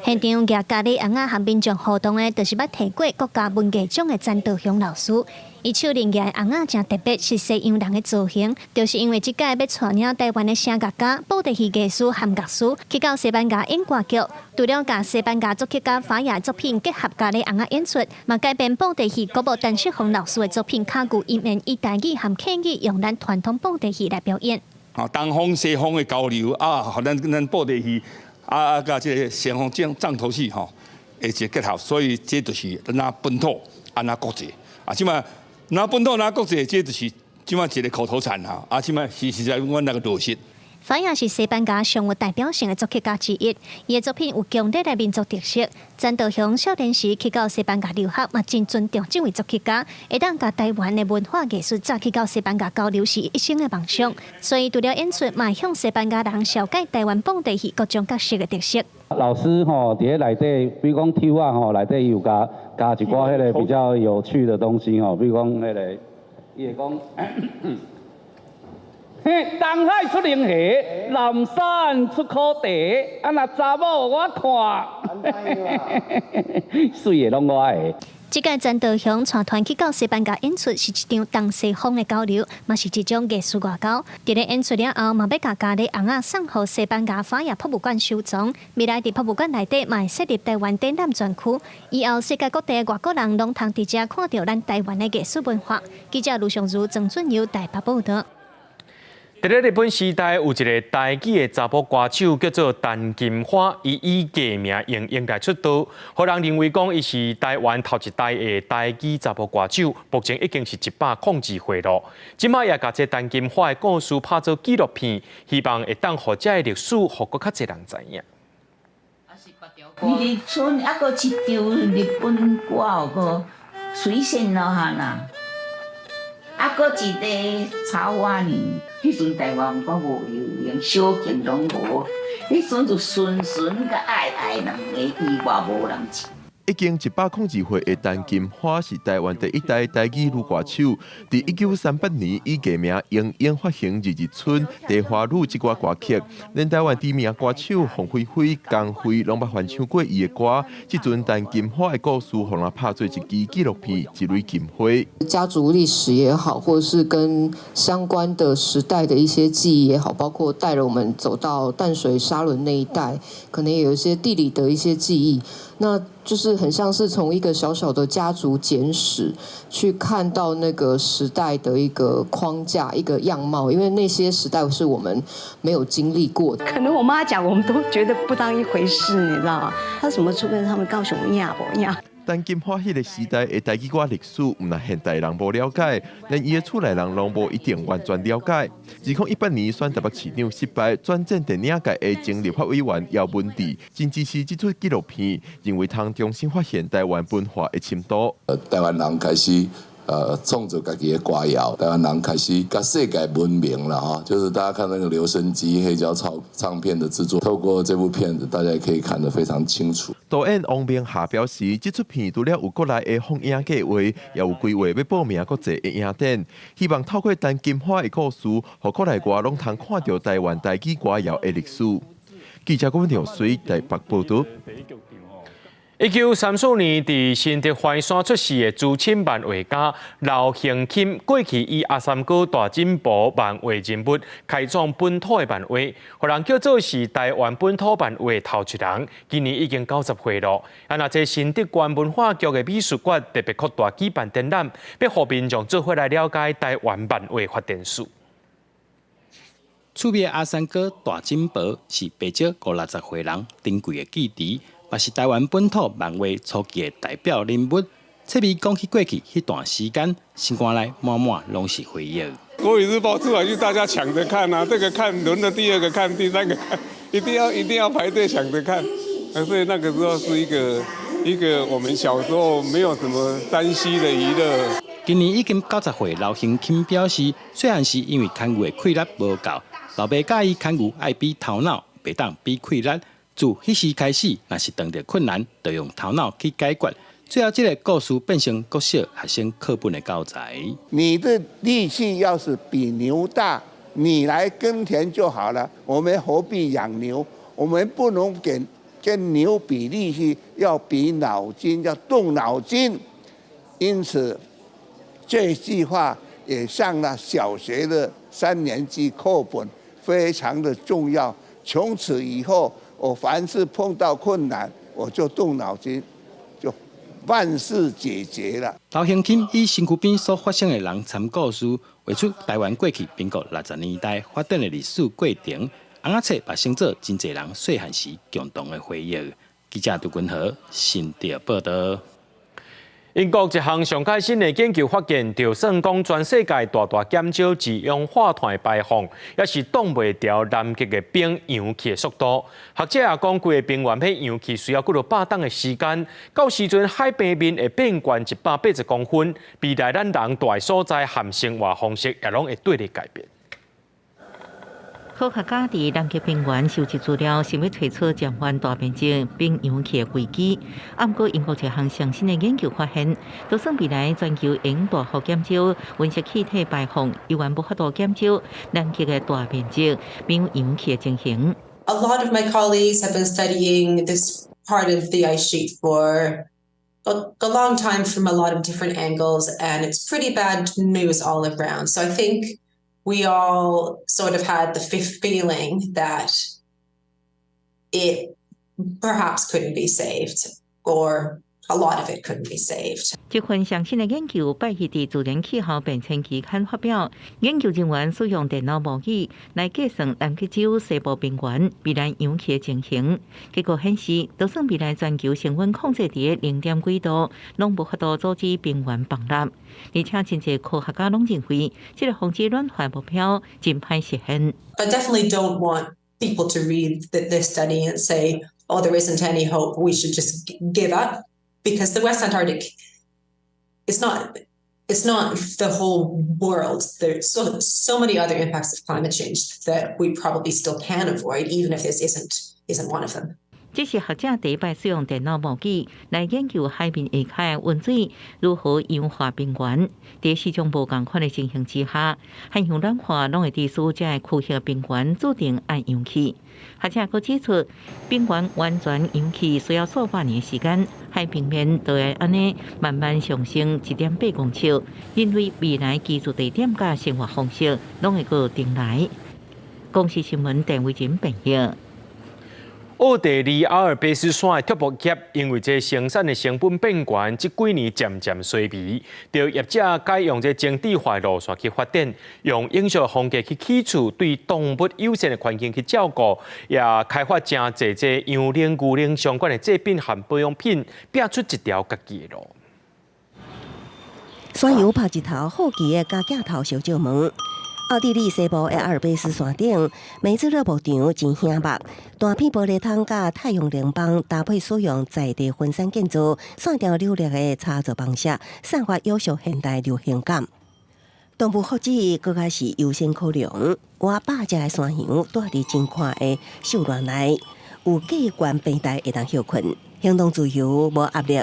現場舉咖喱尪仔和民眾互動的，就是捌提過國家文藝獎的詹道雄老師。伊手拎舉的尪仔誠特別，是西洋人的造型，就是因為這屆欲帶領台灣的聲樂家、布袋戲藝師和樂師去到西班牙演歌劇，除了共西班牙作曲家法雅的作品結合咖喱尪仔演出，嘛改編布袋戲國寶陳世峰老師的作品《跤具姻緣》，以台語和客語用咱傳統布袋戲來表演。啊，東方西方的交流啊，予咱布袋戲啊，佮這个西方重頭戲吼，會一個結合，所以這就是若本土，啊若國際啊，這擺若本土若國際，這就是這擺一个口頭禪哈，啊，這擺是實在阮那個落實。法雅是西班牙上有代表性的作曲家之一，伊的作品有強烈的民族特色。詹道雄少年時去到西班牙留學，嘛真尊重這位作曲家，會當共台灣的文化藝術帶去到西班牙交流是一生的夢想。所以除了演出，嘛向西班牙人紹介台灣布袋戲各種角色的特色。老師吼，佇咧內底，比如講抽仔吼，內底有加加一寡彼个比較有趣的東西吼，比如講彼个，伊會講。嘿，東海出龍蝦，南山出苦茶，啊若查某我看，媠的攏我的。這屆詹道雄帶團去到西班牙演出，是一場東西方的交流，嘛是一種藝術外交。佇咧演出了後，嘛欲共咖喱尪仔送予西班牙法雅博物館收藏。未來佇博物館內底嘛會設立台灣展覽專區，以後世界各地的外國人攏通佇遮看著咱台灣的藝術文化。記者盧尚如、曾俊佑台北報導。佇咧日本時代，有一个台語的查埔歌手叫做陳金花，伊以藝名英英來出道，予人認為講伊是台灣頭一代的台語查埔歌手，目前已經是102歲咯。這擺也共這陳金花的故事拍做紀錄片，希望會當予這个歷史，予閣較濟人知影。日村猶閣一張日本歌個水仙老漢啊。啊，閣一个草仔呢？彼陣台灣閣無流行，小景攏無。彼陣就純純佮愛愛兩个，以外無人唱。已經102歲的陳金花是台灣第一代台語女歌手。佇1938年以藝名英英發行《日日春》、《茶花女》這寡歌曲，連台灣知名歌手鳳飛飛、江蕙攏捌翻唱過伊的歌。這陣陳金花的故事，予人拍做一支紀錄片《一蕊金花》。家族歷史也好，或是跟相關的時代的一些記憶也好，包括帶了我們走到淡水沙崙那一帶，可能有一些地理的一些記憶。那就是很像是從一個小小的家族簡史去看到那個時代的一個框架、一個樣貌，因為那些時代是我們沒有經歷過的。可能我媽講，我們都覺得不當一回事，你知道嗎？她怎麼出跟他們高雄亞不亞？陳金花彼个時代的台語歌歷史，毋但現代人無了解，連伊的厝內人攏無一定完全了解。2018年選台北市長失敗，轉戰電影界的前立法委員姚文智，真支持這齣紀錄片，認為通重新發現台灣文化的深度。台灣人開始創作家己的歌謠，台灣人開始佮世界聞名了哈，就是大家看那個留聲機、黑膠唱片的製作，透過這部片子，大家也可以看得非常清楚。導演王明霞表示，這齣片除了有國內的放映計劃，也有規劃欲報名國際的影展，希望透過陳金花的故事，予國內外攏通看著台灣台語歌謠的歷史。記者郭文條水台北報導。1934年，佇新竹歡山出世的資深漫畫家劉興欽，過去以阿三哥大進步漫畫人物，開創本土的漫畫，予人叫做是台灣本土漫畫頭一人。今年已經90歲咯。啊，若這新竹縣文化局的美術館特別擴大舉辦展覽，欲予民眾做伙來了解台灣漫畫發展史。趣味阿三哥大進步是袂少五六十歲人珍貴的記憶。嘛是台灣本土漫畫初期的代表人物。這邊講起過去彼段時間，心肝內滿滿攏是回憶。國語日報出來就大家搶着看啊，這個看輪著第二個看，第三個看，一定要一定要排隊搶着看，所以那個時候是一個我們小時候沒有什麼3C 的娛樂。今年已經90歲，劉興欽表示，細漢時因為牽牛的氣力無夠，老爸教伊牽牛愛比頭腦，袂當比氣力。自彼時開始，若是碰著困難，就用頭腦去解決。最後，這个故事變成國小學生課本的教材。你的力氣要是比牛大，你來耕田就好了。我們何必養牛？我們不能跟牛比力氣，要比腦筋，要動腦筋。因此，這句話也上了小學的三年級課本，非常的重要。從此以後，我凡是碰到困難，我就動腦筋。萬事解決了。劉興欽以身軀邊所發生的人參故事，畫出台灣過去民國60年代發展的歷史過程。尪仔冊嘛成做真濟人細漢時共同的回憶。記者杜君和新竹報道。英國一項上蓋新的研究發現，就算講全世界大大減少二氧化碳的排放，也是擋袂牢南極的冰融去的速度。學者也講，規个冰原欲融去需要幾落百冬的時間，到時陣海平面會變懸180公分，未來咱人蹛的所在和生活方式也攏會綴咧改變。科學家佇南極冰原收集資料，想欲揣測暫緩大面積冰融去的危機。毋過英國一項上新的研究發現，就算未來全球會大幅減少溫室氣體排放，依然無法度減少南極的大面積冰融去的情形。 A lot of my colleagues have been studying this part of the ice sheet for a long time from a lot of different angles, and it's pretty bad news all around. So I think we all sort of had the feeling that it perhaps couldn't be saved, or a lot of it couldn't be saved. 這份上新的研究拜日佇自然氣候變遷期刊發表。研究人員使用電腦模擬來計算南極洲西部冰原未來融去的情形。結果顯示，就算未來全球升溫控制佇零點幾度，攏無法度阻止冰原崩塌。而且，真濟科學家攏認為，這个防止暖化目標真歹實現。 But definitely don't want people to read this study and say, "Oh, there isn't any hope. We should just give up." Because the West Antarctic, it's not the whole world. There's so many other impacts of climate change that we probably still can avoid, even if this isn't one of them. 這是學者第一擺使用電腦模擬來研究海面下跤溫水如何融化冰原。佇四種無仝款的情形之下，海洋暖化攏會致使這个區域冰原注定愛融去。學者閣指出，冰原完全融去需要數百年時間，海平面就會按呢慢慢上升1.8公尺。人類未來居住地點佮生活方式攏會閣重來。公視新聞鄧偉仁編譯。奧地利阿爾卑斯山的畜牧業，因為這生產的成本變懸，這幾年漸漸衰微。著業者改用這精緻化的路線去發展，用永續風格去起厝，對動物友善的環境去照顧，也開發誠濟這羊奶、牛奶相關的製品和保養品，拼出一條家己的路。山羊拍一頭好奇的共鏡頭相借問。奧地利西部的阿爾卑斯山頂，梅茲勒牧場真醒目，大片玻璃窗佮太陽能板搭配使用在地分散建造，線條流利的插座方式，散發優秀現代流行感。動物福祉閣較是優先考量，倚百隻的山羊蹛佇真寬的獸欄內，有加懸病台會當歇睏，行動自由無壓力，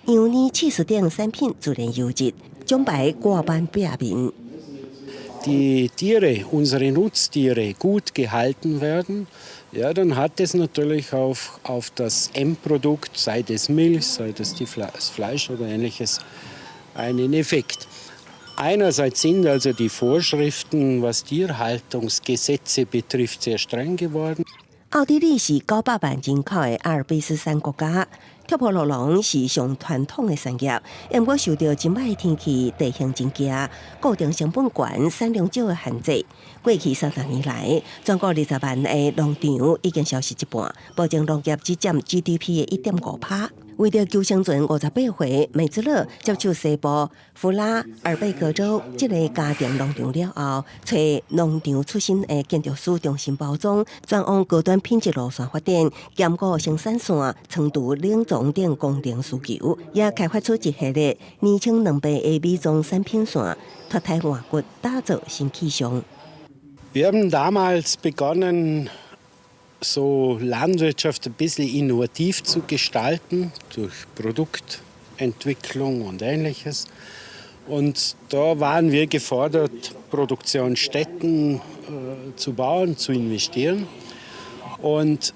羊奶、起司等產品自然優質，獎牌掛滿壁面。 Die Tiere, unsere Nutztiere, gut gehalten werden, ja, dann hat es natürlich auf das Endprodukt, sei es Milch, sei es das Fleisch oder Ähnliches, einen Effekt. Einerseits sind also die Vorschriften, was Tierhaltungsgesetze betrifft, sehr streng geworden. 奧地利是900萬人口的阿爾卑斯山國家，畜牧酪農是上傳統的產業，毋過受著真歹天氣、地形真崎、固定成本懸、產量少的限制。過去30年來，全國20萬个農場已經消失一半，目前農業只佔 GDP 的1.5趴。為著求生存，58歲梅茲勒接手西部弗拉爾貝格州這个家庭農場了後，揣農場出身的建築師重新包裝，轉往高端品質路線發展，兼顧生產線、倉儲、冷藏等功能需求，也開發出一系列年輕2倍的美妝產品線，脫胎換骨，打造新氣象。 Wir haben damals begonnen, so Landwirtschaft ein bisschen innovativ zu gestalten, durch Produktentwicklung und Ähnliches. Und da waren wir gefordert, Produktionsstätten zu bauen, zu investieren. Und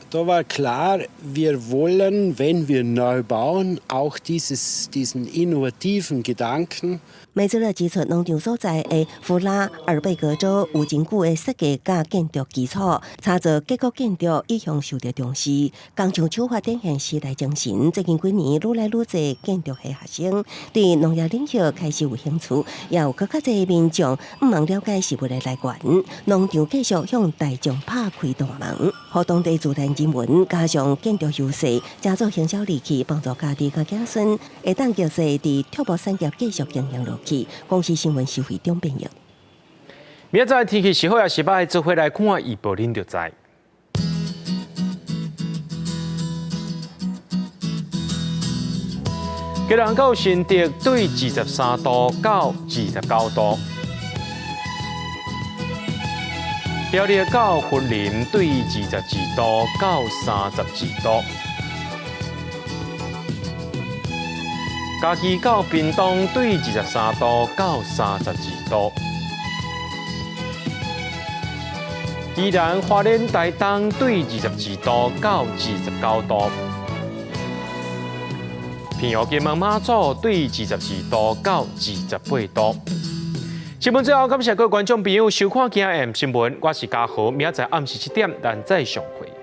da war klar, wir wollen, wenn wir neu bauen, auch diesen innovativen Gedanken 梅茲勒指出，農場所在的弗拉爾貝格州有真久的設計佮建築基礎，炒做結構建築一向受到重視。工匠手法展現時代精神。最近幾年，愈來愈濟建築系學生對農業領域開始有興趣，也有閣較濟民眾向望了解食物的來源。農場繼續向大眾拍開大門，予當地自然人文加上建築優勢，成做行銷利器，幫助家己佮子孫會當叫做佇畜牧產業繼續經營落去。公視新聞徐惠中編譯。明仔載天氣是好抑是䆀，做伙來看預報，恁就知。基隆到新竹對23度到29度，苗栗到雲林對22度到32度。嘉義到屏東對23度到32度，宜蘭花蓮台東對22度到29度，澎湖金門馬祖對22度到28度。新聞最後，感謝各位觀眾朋友收看今暗新聞，我是嘉豪，明仔載暗時7點，咱再相會。